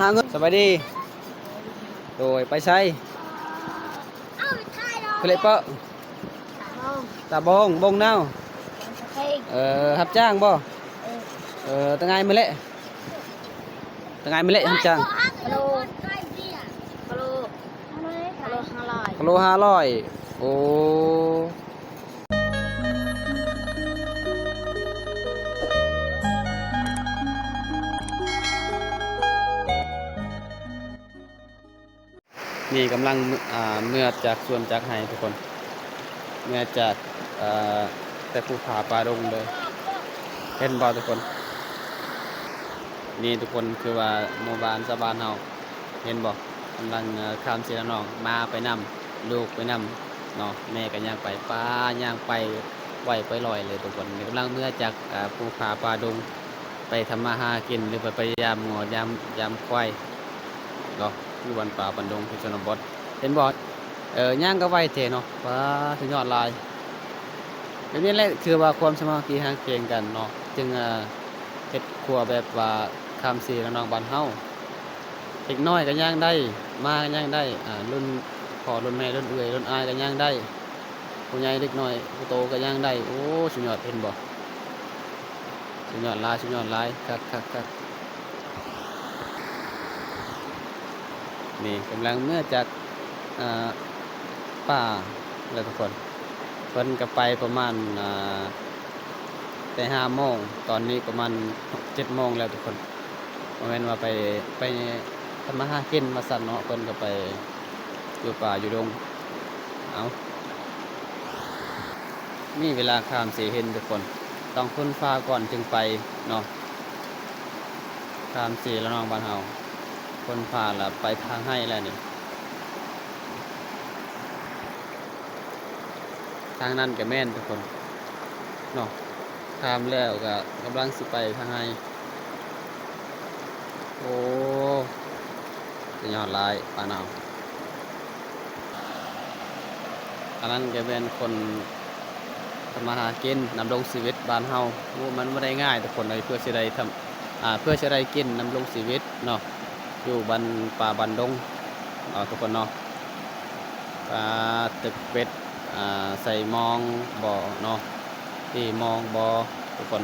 ຫາເງິນ. ສະບາຍດີ. ໂດຍ ໄປໃສ? ເຂົາເລີຍເປາະ ຕາບອງ ບົງນາວ. ເອີ ຮັບຈ້າງບໍ່? ເອີ ຕະງາຍມື້ແລະ ຕະງາຍມື້ແລະຮັບຈ້າງ. ໂລ ໂລ ໂລຫ້າຮ້ອຍ ໂລຫ້າຮ້ອຍ. ໂອ້ ນີ້ກຳລັງ ອ່າ ເມືອຈາກສວນຈາກໄຮ່ທຸກຄົນ ເມືອຈາກ ເອີ ແຕ່ພູຜາປ່າດົງເລີຍ ເຫັນບໍ່ທຸກຄົນ? ນີ້ທຸກຄົນ ຄືວ່າໝູ່ບ້ານຊາວບ້ານເຮົາ ເຫັນບໍ່? ກຳລັງ ເອີ ຂ້າມເຊລະນອງ ໝາໄປນຳ ລູກໄປນຳເນາະ ແມ່ກໍຍ່າງໄປ ປ້າຍ່າງໄປໄວໄປລອຍເລີຍທຸກຄົນ. ນີ້ກຳລັງເມືອຈາກ ເອີ ພູຜາປ່າດົງ ໄປທຳມາຫາກິນ ຫຼືວ່າໄປຢາມງົວ ຢາມ ຢາມຄວາຍເນາະ ຢູ່ບ້ານປ່າບ້ານດົງ ທີ່ຊົນນະບົດ ເຫັນບໍ່? ເອີ ຍ່າງກໍໄວແທ້ເນາະ ປ້າ ສຸດຍອດຫຼາຍ. ແບບນີ້ແຫຼະ ຄືວ່າຄວາມສາມັກຄີຮັກແພງກັນເນາະ ຈຶ່ງ ເອີ ເຮັດຂົວແບບວ່າຂ້າມເຊລະນອງບ້ານເຮົາ ເດັກນ້ອຍກໍຍ່າງໄດ້ ໝາກໍຍ່າງໄດ້ ອ່າ ລຸ້ນພໍ່ລຸ້ນແມ່ລຸ້ນເອື້ອຍລຸ້ນອ້າຍກໍຍ່າງໄດ້ ຜູ້ໃຫຍ່ເດັກນ້ອຍຜູ້ໂຕກໍຍ່າງໄດ້. ໂອ້ ສຸດຍອດ ເຫັນບໍ່? ສຸດຍອດຫຼາຍ ສຸດຍອດຫຼາຍ ຄັກໆໆ. ນີ້ກຳລັງເມືອຈາກ ອ່າ ປ່າແລ້ວທຸກຄົນ ເພິ່ນກໍໄປປະມານ ອ່າ ແຕ່ຫ້າໂມງ ຕອນນີ້ປະມານເຈັດໂມງແລ້ວທຸກຄົນ. ບໍ່ແມ່ນວ່າໄປ ໄປທຳມາຫາກິນວ່າຊັ້ນເນາະ ເພິ່ນກໍໄປຢູ່ປ່າຢູ່ດົງ. ເອົ້າ ມີເວລາຂ້າມເຊເຫັນທຸກຄົນ ຕ້ອງຝົນຟ້າກ່ອນຈຶ່ງໄປເນາະ ຂ້າມເຊລະນອງບ້ານເຮົາ ຝົນຟ້າລະໄປທາງໄຮ່ແລ້ວນີ້. ທາງນັ້ນກໍແມ່ນທຸກຄົນເນາະ ຂ້າມແລ້ວກໍກຳລັງຊິໄປທາງໄຮ່. ໂອ້ ສຸດຍອດຫຼາຍ ປານເອົາ. ອັນນັ້ນກໍແມ່ນຄົນທຳມາຫາກິນ ດຳລົງຊີວິດບ້ານເຮົາ. ໂອ້ ມັນບໍ່ໄດ້ງ່າຍທຸກຄົນເອີຍ ເພື່ອຊິໄດ້ທຳ ອ່າ ເພື່ອຊິໄດ້ກິນ ດຳລົງຊີວິດເນາະ ຢູ່ບ້ານປ່າບ້ານດົງເນາະ ທຸກຄົນເນາະ. ປາ ຕຶກເບັດ ອ່າ ໃສ່ມອງບໍ່ເນາະ ຕີມອງບໍ່ ທຸກຄົນ.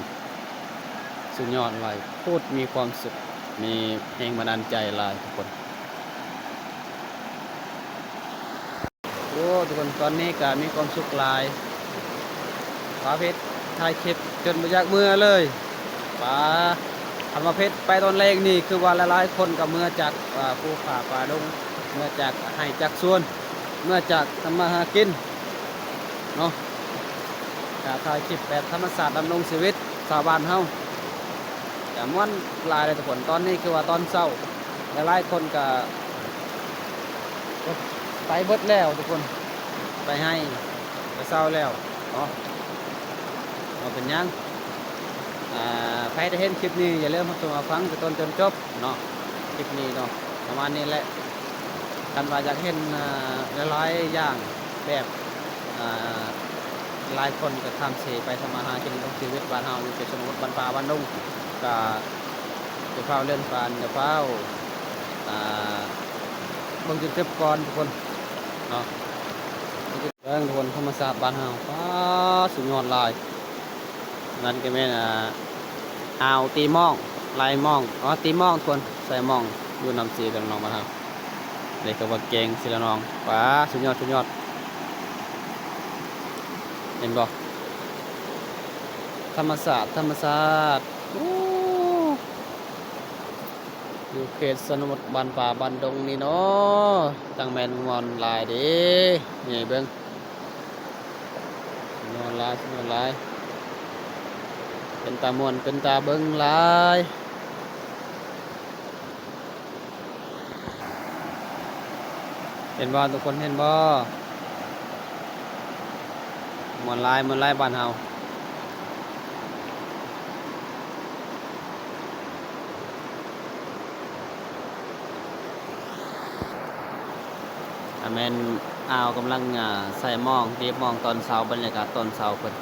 ສຸດຍອດຫຼາຍ ໂຄດມີຄວາມສຸກ ມີແຮງບັນດານໃຈຫຼາຍທຸກຄົນ. ໂອ້ ທຸກຄົນ ຕອນນີ້ກະມີຄວາມສຸກຫຼາຍ ປາເພັດຖ່າຍຄລິບຈົນບໍ່ຢາກເມືອເລີຍ. ປາ ຄັນວ່າເພັດໄປຕອນແລງນີ້ ຄືວ່າຫຼາຍໆຄົນກໍເມືອຈາກ ອ່າ ພູຜາປ່າດົງ ເມືອຈາກໄຮ່ຈາກສວນ ເມືອຈາກທຳມາຫາກິນເນາະ ກະຖ່າຍຄລິບແບບທຳມະຊາດ ດຳລົງຊີວິດຊາວບ້ານເຮົາ ກະມ່ວນຫຼາຍເລີຍທຸກຄົນ. ຕອນນີ້ຄືວ່າຕອນເຊົ້າ ຫຼາຍໆຄົນກະໄປເບິດແລ້ວທຸກຄົນ ໄປໄຮ່ໄປເຊົາແລ້ວເນາະ. ບໍ່ເປັນຫຍັງ ອ່າ ໃຜທີ່ເຫັນຄລິບນີ້ ຢ່າລືມຮັບຊົມຮັບຟັງແຕ່ຕົ້ນຈົນຈົບເນາະ ຄລິບນີ້ເນາະ ປະມານນີ້ແຫຼະ. ຄັນວ່າຢາກເຫັນ ອ່າ ຫຼາຍໆຢ່າງແບບ ອ່າ ຫຼາຍຄົນກໍຂ້າມເຊໄປທຳມາຫາກິນ ດຳລົງຊີວິດບ້ານເຮົາ ຢູ່ເຂດຊົນນະບົດ ບ້ານປ່າບ້ານດົງ ກໍຢ່າຟ້າວເລື່ອນຜ່ານ ຢ່າຟ້າວ ອ່າ ເບິ່ງຈົນຈົບກ່ອນທຸກຄົນເນາະ. ເບິ່ງທຸກຄົນ ທຳມະຊາດບ້ານເຮົາ ປາ ສຸດຍອດຫຼາຍ. ນັ້ນກໍແມ່ນ ອ່າ ອ່າວຕີມອງ ໄລ່ມອງ ອໍ ຕີມອງທຸກຄົນ ໃສ່ມອງຢູ່ນຳເຊລະນອງບ້ານເຮົາ. ນີ້ກໍວ່າແກງເຊລະນອງ ປາ ສຸດຍອດ ສຸດຍອດ ເຫັນບໍ່? ທຳມະຊາດ ທຳມະຊາດ ໂອ້ ຢູ່ເຂດຊົນນະບົດ ບ້ານປ່າບ້ານດົງນີ້ເນາະ ຈັ່ງແມ່ນມ່ວນຫຼາຍເດ້. ນີ້ເບິ່ງ ມ່ວນຫຼາຍ ມ່ວນຫຼາຍ ເປັນຕາມ່ວນ ເປັນຕາເບິ່ງຫຼາຍ. ເຫັນບໍ່ທຸກຄົນ ເຫັນບໍ່? ມ່ວນຫຼາຍ ມ່ວນຫຼາຍບ້ານເຮົາ. ອາ ແມ່ນ ອ່າວ ກຳລັງ ອ່າ ໃສ່ມອງ ຕີມອງຕອນເຊົ້າ ບັນຍາກາດຕອນເຊົ້າເພິ່ນ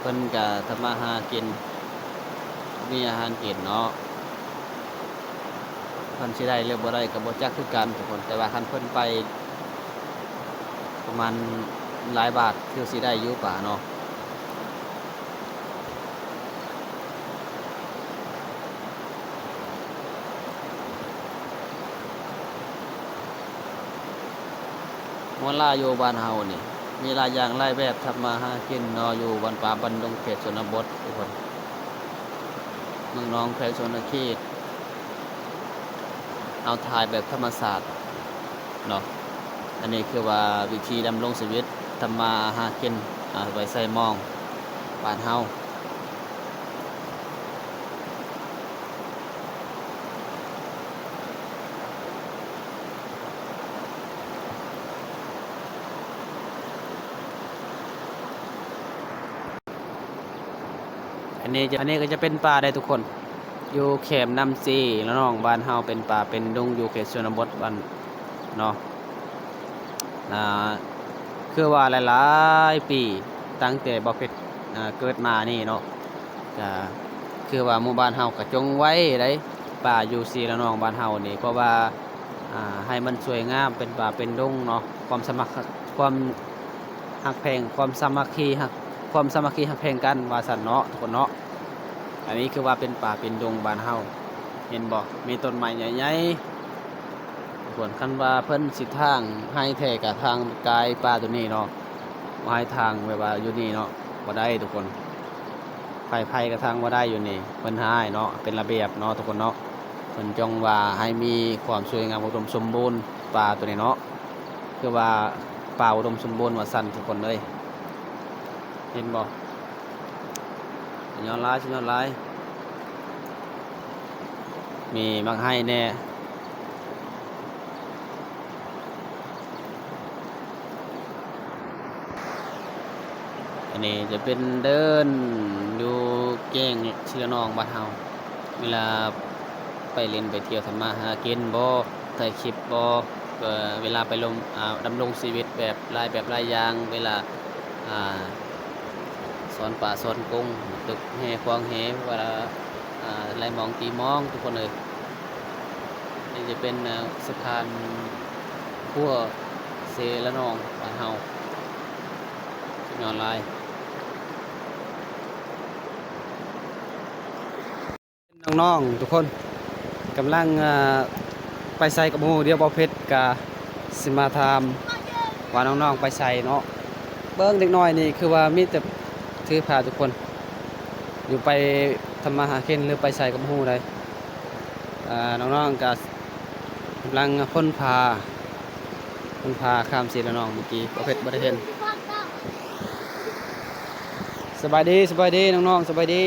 ເພິ່ນກະທຳມາຫາກິນ ມີອາຫານກິນເນາະ. ເພິ່ນຊິໄດ້ຫຼືບໍ່ໄດ້ກໍບໍ່ຈັກຄືກັນທຸກຄົນ, ແຕ່ວ່າຄັນເພິ່ນໄປປະມານຫຼາຍບາດ ຄືຊິໄດ້ຢູ່ປາເນາະ. ມ່ວນຫຼາຍຢູ່ບ້ານເຮົານີ້ ມີຫຼາຍຢ່າງຫຼາຍແບບທຳມາຫາກິນເນາະ, ຢູ່ບ້ານປ່າບ້ານດົງ ເຂດຊົນນະບົດທຸກຄົນ, ເມືອງນອງ ແຂວງສະຫວັນນະເຂດ. ເຮົາຖ່າຍແບບທຳມະຊາດເນາະ. ອັນນີ້ຄືວ່າວິຖີດຳລົງຊີວິດ ທຳມາຫາກິນ ອາໄວ້ໃສ່ມອງບ້ານເຮົາ. ອັນນີ້ຈະ ອັນນີ້ກໍຈະເປັນປ່າໄດ໋ທຸກຄົນ, ຢູ່ແຄມນ້ຳເຊລະນອງບ້ານເຮົາ ເປັນປ່າເປັນດົງ ຢູ່ເຂດຊົນນະບົດບ້ານເນາະ. ອ່າ ຄືວ່າຫຼາຍໆປີ ຕັ້ງແຕ່ບໍ່ເພັດ ອ່າ ເກີດມານີ້ເນາະ, ກະຄືວ່າໝູ່ບ້ານເຮົາກະຈົ່ງໄວ້ໄດ໋ ປ່າຢູ່ເຊລະນອງບ້ານເຮົານີ້ ເພາະວ່າ ອ່າ ໃຫ້ມັນສວຍງາມ ເປັນປ່າເປັນດົງເນາະ, ຄວາມສະໝັກ ຄວາມຮັກແພງ ຄວາມສາມັກຄີ ຮັກ ຄວາມສາມັກຄີຮັກແພງກັນວ່າຊັ້ນເນາະ ທຸກຄົນເນາະ. ອັນນີ້ຄືວ່າເປັນປ່າເປັນດົງບ້ານເຮົາ ເຫັນບໍ່ ມີຕົ້ນໄມ້ໃຫຍ່ໆ ທຸກຄົນ. ຄັນວ່າເພິ່ນຊິທາງໃຫ້ແທ້ກະທາງກາຍປ່າໂຕນີ້ເນາະ, ບໍ່ໃຫ້ທາງແບບວ່າຢູ່ນີ້ເນາະ ບໍ່ໄດ້ທຸກຄົນ. ໃຜໆກະທາງບໍ່ໄດ້ຢູ່ນີ້ ເພິ່ນໃຫ້ເນາະ ເປັນລະບຽບເນາະ ທຸກຄົນເນາະ. ເພິ່ນຈົ່ງວ່າໃຫ້ມີຄວາມສວຍງາມ ອຸດົມສົມບູນ ປ່າໂຕນີ້ເນາະ, ຄືວ່າປ່າອຸດົມສົມບູນວ່າຊັ້ນທຸກຄົນເອີຍ. ເຫັນບໍ່? ສຸດຍອດຫຼາຍ ສຸດຍອດຫຼາຍ. ມີໝາກໄຮແດ່. ອັນນີ້ຈະເປັນເດີ່ນຢູ່ແກ້ງເຊລະນອງບ້ານເຮົາ, ເວລາໄປຫຼິ້ນໄປທ່ຽວທຳມາຫາກິນບໍ ຖ່າຍຄລິບບໍ ເວລາໄປລົມ ອາ ດຳລົງຊີວິດແບບຫຼາຍແບບຫຼາຍຢ່າງ, ເວລາ ອາ ຊ້ອນປາຊ້ອນກົງ ຕຶກແຫຂວາງແຫ ເວລາ ອາ ໄລ່ມອງຕີມອງ ທຸກຄົນເອີຍ. ນີ້ຈະເປັນ ອາ ສະພານຂົວເຊລະນອງບ້ານເຮົາ ສຸດຍອດຫຼາຍ. ນ້ອງໆ ທຸກຄົນກຳລັງ ເອີ ໄປໃສກໍບໍ່ຮູ້. ດຽວບໍ່ເພັດກະຊິມາຖາມວ່ານ້ອງໆໄປໃສເນາະ. ເບິ່ງເດັກນ້ອຍນີ້ຄືວ່າມີແຕ່ຖືພາທຸກຄົນ, ຢູ່ໄປທຳມາຫາກິນ ຫຼືໄປໃສກໍບໍ່ຮູ້ໃດ໋. ເອີ ນ້ອງໆກະກຳລັງຂົນຜ້າ ຂົນຜ້າຂ້າມເຊລະນອງ. ເມື່ອກີ້ບໍ່ເພັດບໍ່ໄດ້ເຫັນ. ສະບາຍດີ ສະບາຍດີນ້ອງໆ ສະບາຍດີ.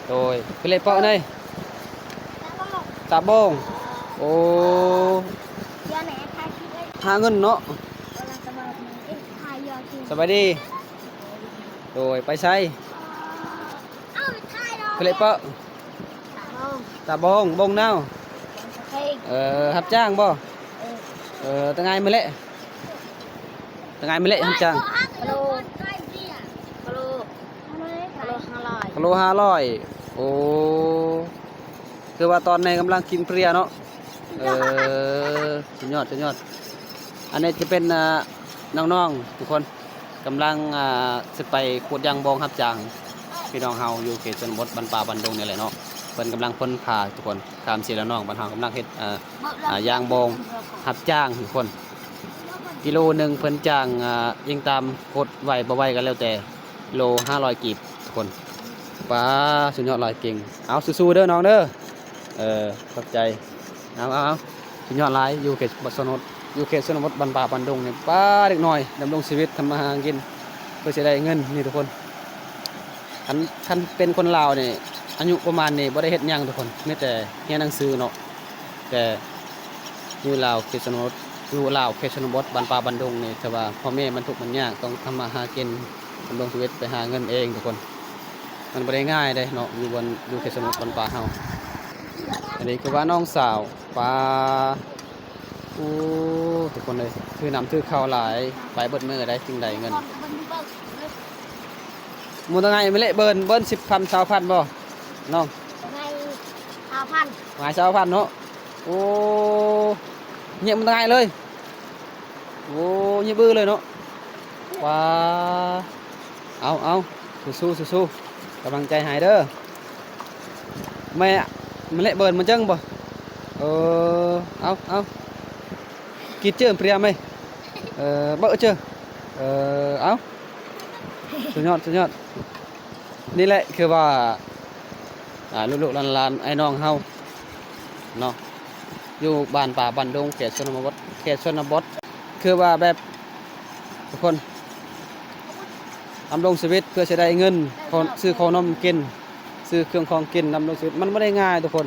ໂດຍ ເພິ່ນເລາະເປາະໃດ໋? ຕາບອງ. ໂອ້ ຫາເງິນເນາະ. ສະບາຍດີ. ໂດຍ ໄປໃສ? ເພິ່ນເລາະເປາະ. ຕາບອງ ບົງນາວ. ເອີ ຮັບຈ້າງບໍ່? ເອີ ຕະງາຍມື້ແລະ ຕະງາຍມື້ແລະຮັບຈ້າງ. ກະໂລຫ້າຮ້ອຍ. ໂອ້ ຄືວ່າຕອນນີ້ກຳລັງກິນເພຍເນາະ. ເອີ ສຸດຍອດ ສຸດຍອດ. ອັນນີ້ຈະເປັນ ອາ ນ້ອງໆ ທຸກຄົນ ກຳລັງ ອາ ຊິໄປຂຸດຢາງບອງຮັບຈ້າງ ພີ່ນ້ອງເຮົາຢູ່ເຂດຊົນນະບົດບ້ານປ່າບ້ານດົງນີ້ແຫຼະເນາະ. ເພິ່ນກຳລັງຂົນຜ້າທຸກຄົນ ຂ້າມເຊລະນອງບ້ານເຮົາ ກຳລັງເຮັດ ອາ ອາ ຢາງບອງຮັບຈ້າງທຸກຄົນ. ກິໂລໜຶ່ງເພິ່ນຈ້າງ ອາ ອີງຕາມກົດໄຫວບໍ່ໄຫວກໍແລ້ວແຕ່ ໂລຫ້າຮ້ອຍກີບທຸກຄົນ. ປາ ສຸດຍອດຫຼາຍ ເກັ່ງ. ເອົາ ສູ້ໆເດີນ້ອງເດີ. ເອີ ຂອບໃຈ. ເອົາ ເອົາ ເອົາ ສຸດຍອດຫຼາຍ. ຢູ່ເຂດຊົນນະບົດ ຢູ່ເຂດຊົນນະບົດບ້ານປ່າບ້ານດົງນີ້ ປາ ເດັກນ້ອຍດຳລົງຊີວິດທຳມາຫາກິນ ເພື່ອຊິໄດ້ເງິນນີ້ທຸກຄົນ. ຄັນ ຄັນເປັນຄົນລາວນີ້ ອາຍຸປະມານນີ້ບໍ່ໄດ້ເຮັດຫຍັງທຸກຄົນ ມີແຕ່ຮຽນໜັງສືເນາະ. ແຕ່ຢູ່ລາວເຂດຊົນນະບົດ ຢູ່ລາວເຂດຊົນນະບົດ ບ້ານປ່າບ້ານດົງນີ້ ຖືວ່າພໍ່ແມ່ມັນທຸກມັນຍາກ ຕ້ອງທຳມາຫາກິນ ດຳລົງຊີວິດໄປຫາເງິນເອງທຸກຄົນ. ມັນບໍ່ໄດ້ງ່າຍເດ້ເນາະ ຢູ່ບ່ອນ ຢູ່ເຂດຊົນນະບົດບ້ານປ່າເຮົາ. ອັນນີ້ຄືວ່ານ້ອງສາວ ປາ ໂອ້ ທຸກຄົນເອີຍ ຖືນ້ຳຖືເຂົ້າຫຼາຍ ໄປເບິດມື້ໄດ້ຈຶ່ງໄດ້ເງິນ. ໝູ່ຕະໄງມື້ເລະ ເບິ່ນ ເບິ່ນສິບພັນ ຊາວພັນບໍ່ນ້ອງ? ໄງຊາວພັນ ໄງຊາວພັນເນາະ. ໂອ້ ແຍບມັນງ່າຍເລີຍ. ໂອ້ ແຍບບືເລີຍເນາະ. ວ້າ ເອົາ ເອົາ ສູ້ໆ ສູ້ໆ ກຳລັງໃຈໃຫ້ເດີ. ແມ່ ແມ່ເລະເບີນມັນຈັ່ງບໍ່? ເອີ ເອົາ ເອົາ ກິດເຈີມປຽມເອີຍ. ເອີ ເບີເຈີ ເອີ ເອົາ ສຸດຍອດ ສຸດຍອດ. ນີ້ແຫຼະ ຄືວ່າ ອ່າ ລູກໆຫຼານໆ ອ້າຍນ້ອງເຮົາເນາະ ຢູ່ບ້ານປ່າບ້ານດົງ ເຂດຊົນນະບົດ ເຂດຊົນນະບົດ ຄືວ່າແບບ ທຸກຄົນດຳລົງຊີວິດເພື່ອຊິໄດ້ເງິນ ຊື້ເຂົ້າໜົມກິນ ຊື້ເຄື່ອງຂອງກິນ ດຳລົງຊີວິດ ມັນບໍ່ໄດ້ງ່າຍທຸກຄົນ.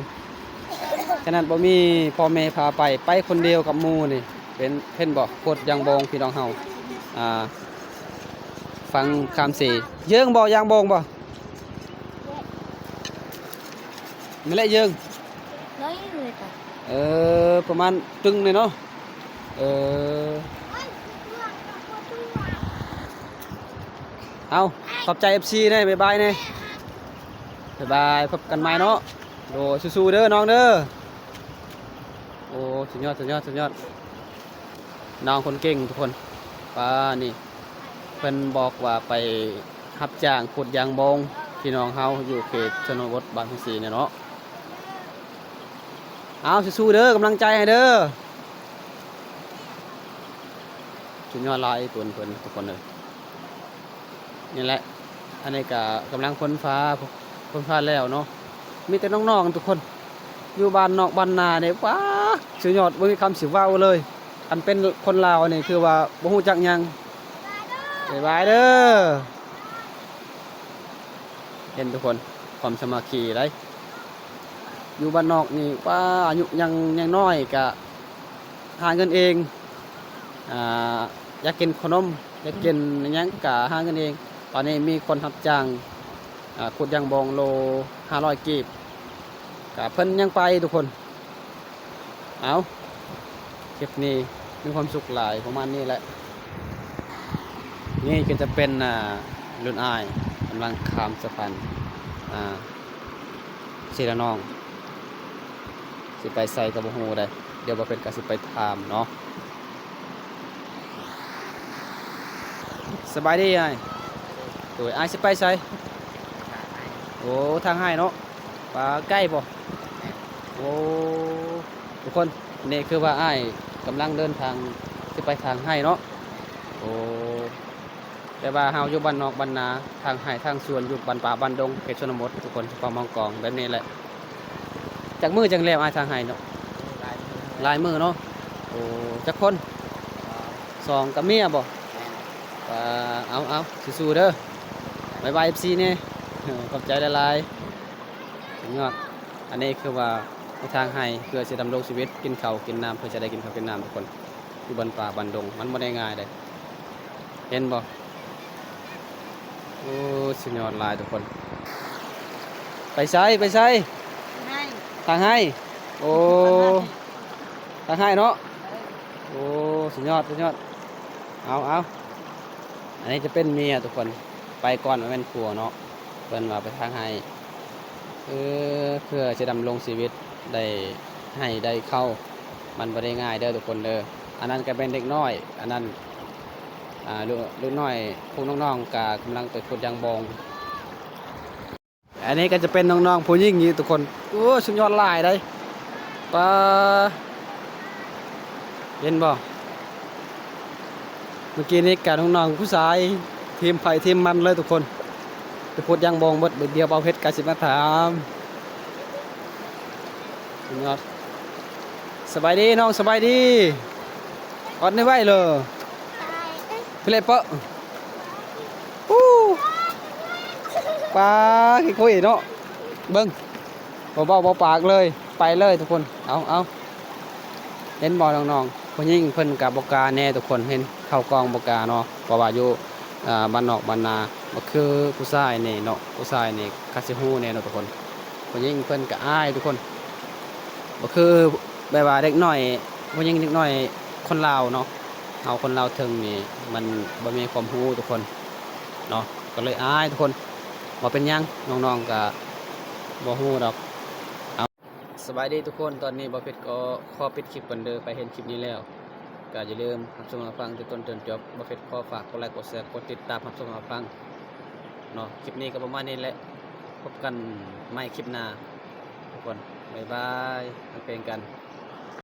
ຂະໜາດບໍ່ມີພໍ່ແມ່ພາໄປ ໄປຄົນດຽວກັບໝູ່ນີ້ ເປັນ ເຫັນບໍ່ ໂຄດຢ່າງບອງ ພີ່ນ້ອງເຮົາ ອ່າ ຝັ່ງຄາມເສ ເຢິງບໍ່ ຢ່າງບອງບໍ່? ແມ່ນແຫຼະເຢິງ ເອີ ປະມານຕຶງນີ້ເນາະ. ເອີ ເອົາ ຂອບໃຈເອັຟຊີແດ່ ບາຍບາຍແດ່ ບາຍບາຍ ພົບກັນໃໝ່ເນາະ. ໂດຍ ສູ້ໆເດີນ້ອງເດີ. ໂອ້ ສຸດຍອດ ສຸດຍອດ ສຸດຍອດ ນ້ອງຄົນເກັ່ງທຸກຄົນ. ປ້າ ນີ້ເພິ່ນບອກວ່າໄປຮັບຈ້າງຂຸດຢາງບອງ ພີ່ນ້ອງເຮົາຢູ່ເຂດຊົນນະບົດບ້ານພາສີນີ້ເນາະ. ເອົາ ສູ້ໆເດີ ກຳລັງໃຈໃຫ້ເດີ. ສຸດຍອດຫຼາຍ ເພິ່ນ ເພິ່ນ ທຸກຄົນເອີຍ. ນີ້ແຫຼະ ອັນນີ້ກະກຳລັງພົ້ນຟ້າ ພົ້ນຟ້າແລ້ວເນາະ. ມີແຕ່ນ້ອງໆທຸກຄົນ ຢູ່ບ້ານນອກບ້ານນານີ້ ປ້າ ສຸດຍອດ ບໍ່ມີຄຳຊິເວົ້າເລີຍ. ຄັນເປັນຄົນລາວນີ້ ຄືວ່າບໍ່ຮູ້ຈັກຫຍັງ. ບາຍບາຍເດີ. ເຫັນທຸກຄົນ ຄວາມສາມັກຄີໄດ໋ ຢູ່ບ້ານນອກນີ້ ປ້າ ອາຍຸຍັງ ຍັງນ້ອຍກະ ຫາເງິນເອງ ອ່າ ຢາກກິນເຂົ້າໜົມ ຢາກກິນຫຍັງກະຫາເງິນເອງ. ຕອນນີ້ມີຄົນຮັບຈ້າງ ອ່າ ຂຸດຢາງບອງໂລຫ້າຮ້ອຍກີບ ກະເພິ່ນຍັງໄປທຸກຄົນ. ເອົາ ຄລິບນີ້ມີຄວາມສຸກຫຼາຍ ປະມານນີ້ແຫຼະ. ນີ້ກໍຈະເປັນ ອ່າ ລຸ້ນອ້າຍກຳລັງຂ້າມສະພານ ອ່າ ສີລະນອງ ຊິໄປໃສກໍບໍ່ຮູ້ໃດ໋ ດຽວບໍ່ເປັນກໍຊິໄປຖາມເນາະ. ສະບາຍດີອ້າຍ. ໂດຍ ອ້າຍຊິໄປໃສ? ໂອ້ ທາງໄຮ່ເນາະ. ປາ ໄກບໍ່? ໂອ້ ທຸກຄົນ ນີ້ຄືວ່າອ້າຍກຳລັງເດີນທາງຊິໄປທາງໄຮ່ເນາະ. ໂອ້ ແຕ່ວ່າເຮົາຢູ່ບ້ານນອກບ້ານນາ ທາງໄຮ່ທາງສວນ ຢູ່ບ້ານປ່າບ້ານດົງ ເຂດຊົນນະບົດ ທຸກຄົນ ສະເພາະໝອງກອງແບບນີ້ແຫຼະ. ຈັກມື້ຈັ່ງແລ້ວອ້າຍ ທາງໄຮ່ເນາະ? ຫຼາຍມື້ເນາະ. ໂອ້ ຈັກຄົນ? ສອງ ກັບເມຍບໍ່? ເອົາ ເອົາ ສູ້ໆເດີ. ບາຍບາຍເອັຟຊີແດ່. ຂອບໃຈຫຼາຍໆ. ສຸດຍອດ. ອັນນີ້ຄືວ່າ ເຮັດທາງໄຮ່ເພື່ອຊິດຳລົງຊີວິດ ກິນເຂົ້າກິນນ້ຳ ເພື່ອຈະໄດ້ກິນເຂົ້າກິນນ້ຳທຸກຄົນ ຢູ່ບ້ານປ່າບ້ານດົງ ມັນບໍ່ໄດ້ງ່າຍເດ້ ເຫັນບໍ່? ໂອ້ ສຸດຍອດຫຼາຍທຸກຄົນ. ໄປໃສ ໄປໃສ? ໄຮ່ ທາງໄຮ່. ໂອ້ ທາງໄຮ່ເນາະ. ໂອ້ ສຸດຍອດ ສຸດຍອດ. ເອົາ ເອົາ ອັນນີ້ຈະເປັນເມຍທຸກຄົນ ໄປກ່ອນ ບໍ່ແມ່ນຜົວເນາະ. ເພິ່ນວ່າໄປທາງໄຮ່ ເອີ ເພື່ອຈະດຳລົງຊີວິດ ໄດ້ໄຮ່ໄດ້ເຂົ້າ ມັນບໍ່ໄດ້ງ່າຍເດີທຸກຄົນເດີ. ອັນນັ້ນກໍແມ່ນເດັກນ້ອຍ ອັນນັ້ນ ອ່າ ເດັກ ເດັກນ້ອຍ ພວກນ້ອງໆກໍກຳລັງໄປຂຸດຢາງບອງ. ອັນນີ້ກໍຈະເປັນນ້ອງໆຜູ້ຍິງນີ້ທຸກຄົນ. ໂອ້ ສຸດຍອດຫຼາຍເດ້. ປາ ເຫັນບໍ່? ເມື່ອກີ້ນີ້ກະນ້ອງໆຜູ້ຊາຍ ທີມໃຜທີມມັນເລີຍທຸກຄົນ ໄປຂຸດຢາງບອງເບິດ. ດຽວບ່າວເພັດກະຊິມາຖາມ. ສຸດຍອດ. ສະບາຍດີນ້ອງ ສະບາຍດີ. ອອດໃນໄວເລີ ເພເລເປີ. ອູ້ ປາ ຂີ້ຄຸຍເນາະ. ເບິ່ງ ບໍ່ເວົ້າບໍ່ປາກເລີຍ ໄປເລີຍທຸກຄົນ. ເອົາ ເອົາ ເຫັນບໍ່ນ້ອງໆ ຜູ້ຍິງເພິ່ນກະບໍ່ກ້າແດ່ທຸກຄົນ. ເຫັນເຂົ້າກ້ອງບໍ່ກ້າເນາະ ເພາະວ່າຢູ່ ອ່າ ບ້ານນອກບ້ານນາ ບໍ່ຄືຜູ້ຊາຍນີ້ເນາະ. ຜູ້ຊາຍນີ້ຄັນຊິຮູ້ແດ່ເນາະທຸກຄົນ. ຜູ້ຍິງເພິ່ນກະອາຍທຸກຄົນ ບໍ່ຄືແບບວ່າເດັກນ້ອຍ ຜູ້ຍິງເດັກນ້ອຍຄົນລາວເນາະ. ເຮົາຄົນລາວເທິງນີ້ມັນບໍ່ມີຄວາມຮູ້ທຸກຄົນເນາະ ກໍເລີຍອາຍທຸກຄົນ. ບໍ່ເປັນຫຍັງ ນ້ອງໆກະບໍ່ຮູ້ດອກ. ເອົາ ສ ສະບາຍດີທຸກຄົນ, ຕອນນີ້ບ່າວເພັດກໍຂໍປິດຄລິບກ່ອນເດີ. ໃຜເຫັນຄລິບນີ້ແລ້ວ ກໍຢ່າລືມຮັບຊົມຮັບຟັງແຕ່ຕົ້ນຈົນຈົບ. ບ່າວເພັດຂໍຝາກກົດໄລກ໌ ກົດແຊ ກົດຕິດຕາມ ຮັບຊົມຮັບຟັງເນາະ. ຄລິບນີ້ກໍປະມານນີ້ແຫຼະ, ພົບກັນໃໝ່ຄລິບໜ້າທຸກຄົນ. ບາຍບາຍ, ຮັກແພງກັນ.